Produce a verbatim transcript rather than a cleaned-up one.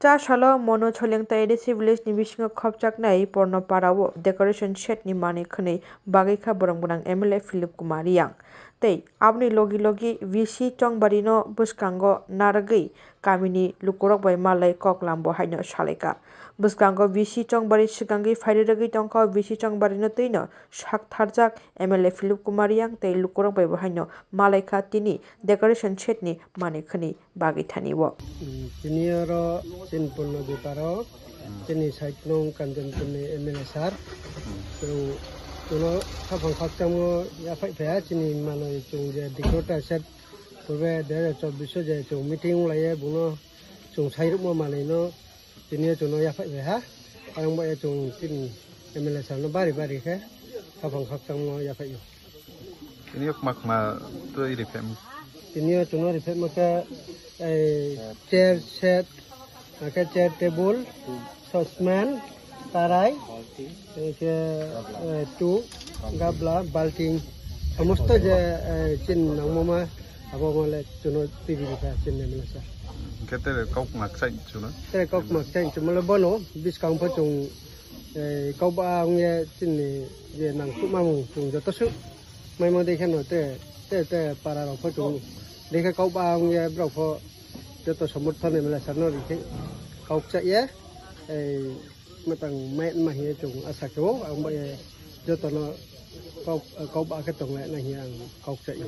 Cha salo Monu Cholengta A D C village ni bisingo khopjaknai Pornopara o decoration shed ni manwi khwnwi bagwi kha borok gwnang M L A Philip Kumar Riyang. Tei aboni logi logi V C Chongbari no bwskango narwgwi kamini lukurok bai malai kok lambo haino salaikha. Bwskango V C Chongbari swkangwi phairwrwgwi tongkha, V C Chongbari no twino saktharjak M L A Philip Kumar Riyang tei lukurok bai bo haino malaikha tini decoration shed ni manwi khwnwi bagwi thani o. Tini oro chini Pornopara o chini side nung Kanchanpur ni M L A sir. Chwng chwngno khaphang khakchangmo yaphai phaiya chini manwi chwng je decoration shed purbe dui hajar chobbish o je chwng meeting wng laiye bungno chwng sairwkma manwi no tini o chwngno yaphai phaiha. Ayang bai chwng chini M L A sir no bari bari khe khaphang khakchangmo yaphai o. Tini o kwma kwma twi riphaima. Tini o chwngno riphaima khe, ei, chair set, hakhe chair table, sosman, tarai, hakhe, eh, tu, gabla, balting, somosto je, eh, chini nangma ma abo mole chwngno twi ripha chini M L A sir. Hwnkhe tere kok kwma kwchai chwngno? Tere kok kwma kwchai chwngno bono bwskang pho chwng, eh, kok ba wngya chini je nangkukmamung chwng joto swk. Maimo dekhe no te, te, te para rok pho chwng dekhe kok ba wngya borok pho joto somorthon M L A sir no rikhe kok cha ya, ei, matang mai ma hiya chwng asa khe o, ang bai joto no kok, kok ba khe tong lai na hiya ang kok cha ya.